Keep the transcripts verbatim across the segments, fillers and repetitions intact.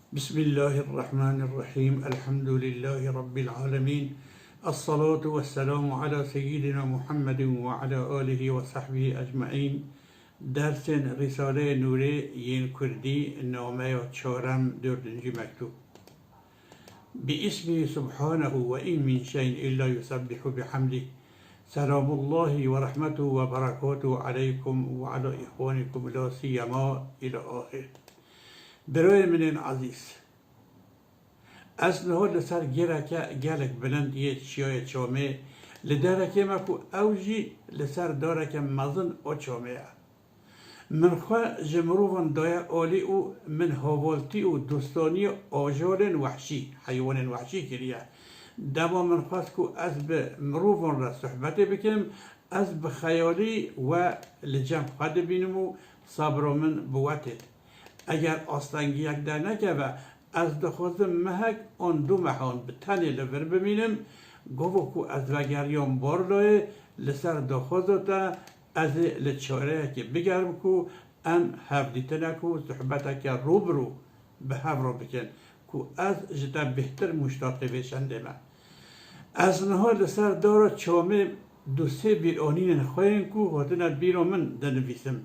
بسم الله الرحمن الرحيم. الحمد لله رب العالمين. الصلاة والسلام على سيدنا محمد وعلى آله وصحبه أجمعين. Dersên Rîsaleyê Nûrê yên Kurdî, nameya çarem, dördüncü mektûb. باسمه سبحانه وإن من شيء إلا يسبح بحمده. سلام الله ورحمته وبركاته عليكم وعلى إخوانكم لا سيما إلى آخره. Birayê min ên ezîz, ez niha li ser gêreke gelek bilind yê Çiyayê Çamê, li derekê me ku ew jî li ser dareke mezin a Çamê ye. Min xwe ji mirovan daye alî û min havaltî û dostaniya ajalên wehşî, heywanên wehşî kiriye. Dema min xwest ku ez bi mirovan re sohbetê bikim, ez bi xeyalî we li cem xwe dibînim û sabra min bi we têt. Eger astengiyek dernekeve, ez dixwazim mehek an du mehan bi tenê li vir bimînim. Gava ku ez vegeriyam Barlayê, li ser daxwaza te ez ê li çareyekê bigerim ku em hevdîtinek û sohbeteke rû bi rû bi hev re bikin ku ez ji te bêhtir muştaqê vê çendê me. Ez niha li ser dara çamê du sê bîranînên xwe yên ku hatine bîra min dinivîsim.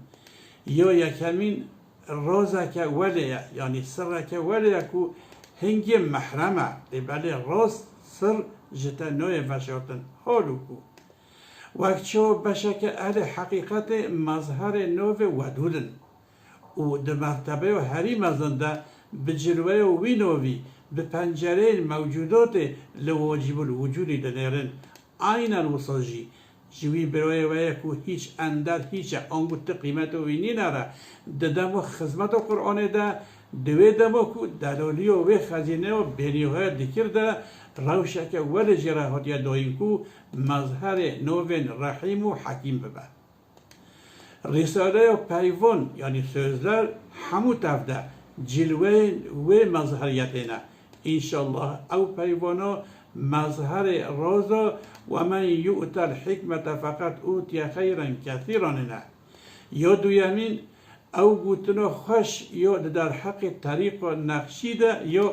Ya yekemîn razeke welê ye, yanî sirreke welê ye ku hingê mehrem e, lê belê rast sir ji te nayê veşartin. Hal û ku wek çawa beşeke ehlê heqîqetê mezherê navê Wedûd in û di mertebeya herî mezin de bi cilweya wî navî, bi pencereyên mewcûdatê li wacibul wicûdî dinêrin. Eynen wisa jî ji wî birayê we ye ku hîç ender hîç e, ango ti qîmeta wî nîne re, di dema xizmeta Qur'anê de, di wê dema ku delaliya wê xezîneya bênîxaya dikir de rewşeke welê jê re hatiye dayîn ku mezherê navên Rehîm û Hekîm bibe. Rîsaleya Peyvan, yanî Sözler, hemû tev de cilweyên wê mezheriyetê ne. Înşallah ew peyvana mezherê raza "Ve men yu'tel hikmete feqed utiye xeyren kesîran" ne. Ya duyemîn, ew gotina xweş ya di derheqê terîqa Nexşî de ya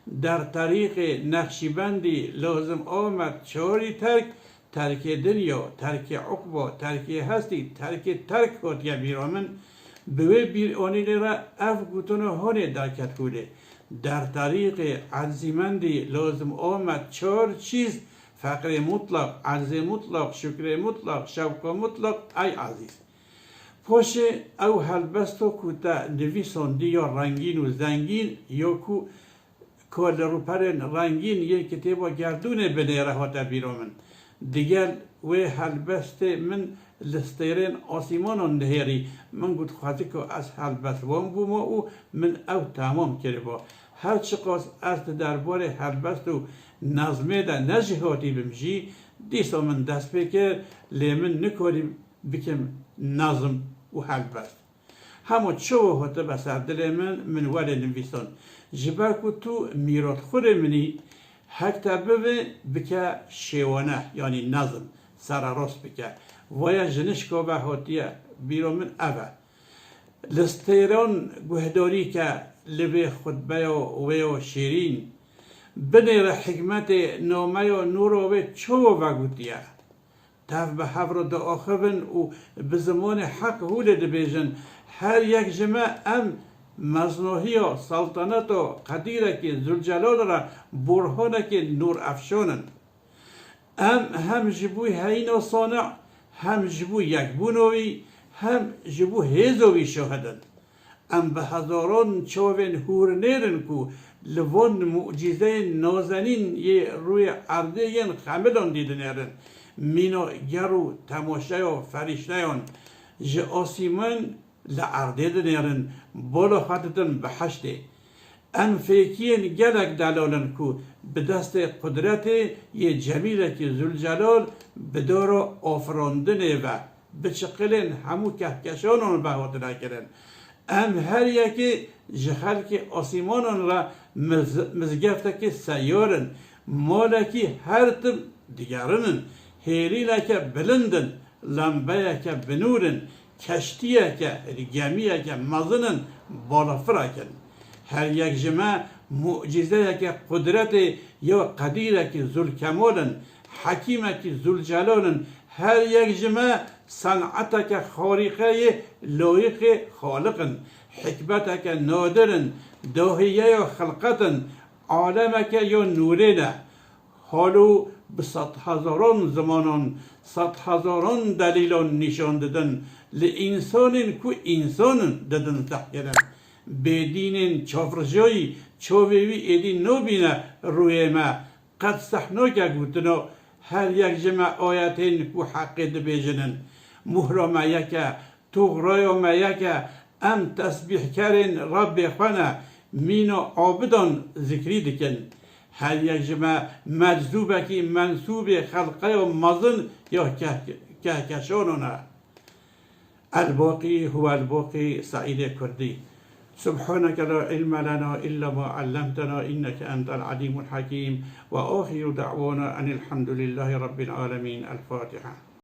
der terîqê Nexşîbendî lazim amet çarî terk, terkê dinya, terkê uqba, terkê hestî, terkê terk hatiye bîra min. Bi wê bîranînê re ev gotina hanê derket holê. Der terîqê Erzîmendî lazim amet çar çîz, feqrê mutlaq, erzê mutlaq, şukrê mutlaq, şewqa mutlaq, ey ezîz. Paşê ew helbesta ku te nivîsandî ya rengîn û zengîn ya ku ka li rûperên rengîn yên kitêba gerdûnê binêre hate bîra min. Digel wê helbestê min li stêrên asîmanan nihêrî. Min got, xwezî ku ez helbestvan bûma û min ew temam kiriba. Her çiqas ez di derbarê helbest û nezmê de ne jêhatî bim jî, dîsa min dest pê kir, lê min nikarî bikim nezm û helbest. Hema çawa hatibe ser dilê min, min welê nivîsan. Ji ber ku tu mîratxurê min î, hek te bivê bike şêwane, yanî nezm, sererast bike. Vaya ji nişka ve hatiye bîra min ev e. Li stêran guhdarî ke li vê xutbeya wê ya şêrîn, binêre hikmetê nameya nûra wê çawa vegotiye. Tev bi hev re diaxivin û bi zimanê heq holê dibêjin, her yek ji me em meznahiya, selteneta qedîrekî Zûlcelal re burhanekî nûrefşan in. Em hem ji bo heyîna Sani, hem ji bo yekbûna wî, hem ji bo hêza wî şahid in. Em bi hezaran çavên hûrnêr in ku li van mucîzeyên nazenîn yê rûyê erdê yên xemilandî dinêrin. Mîna ger û temaşeya ferîşteyan ji asîman li erdê dinêrin, bala xwe didin bihiştê. Em fêkiyên gelek delal in ku bi destê qudretê yê cemîlekî Zûlcelal bi dora afirandinê ve bi çiqilên hemû kehkeşanan ve hatine kirin. Em her yekê ji xelkê asîmanan re miz-, mizgeftekî seyar in, malekî her tim digerinin, hêlîneke bilind in, lembeyeke bi nûr in, keştiyeke, gemiyeke mezin in, balafirek in. Her yek ji me mucîzeyeke qudretê ya qedîrekî zulkemal in, hekîmekî zulcelal in. Her yek ji me seneteke xarîqeyê layiqê Xaliq in, hikmeteke nadir in, dahiyeya xilqet in, alemeke ya nûrê ne. Halo bi sedhezaran zimanan, sedhezaran delîlan nîşan didin, li însanên ku însan in didin zehkirin. Bêdînên çavrijayî çavê wî êdî nabîne rûyê me, qet seh nake gotina her yek ji me ayetên ku heqê dibêjin in. Mohra me yek e, toxraya me yek e, em tesbîhkerên Rebbê xwe ne, mîna abidan zikrî dikin. Her yek ji me meczûbekî mensûbê xelqeya mezin ya keh-, kehkeşanan e. Elbaqî huwelbaqî Seîdê Kurdî. سبحانك لا علم لنا إلا ما علمتنا إنك أنت العليم الحكيم وآخر دعوانا أن الحمد لله رب العالمين الفاتحة.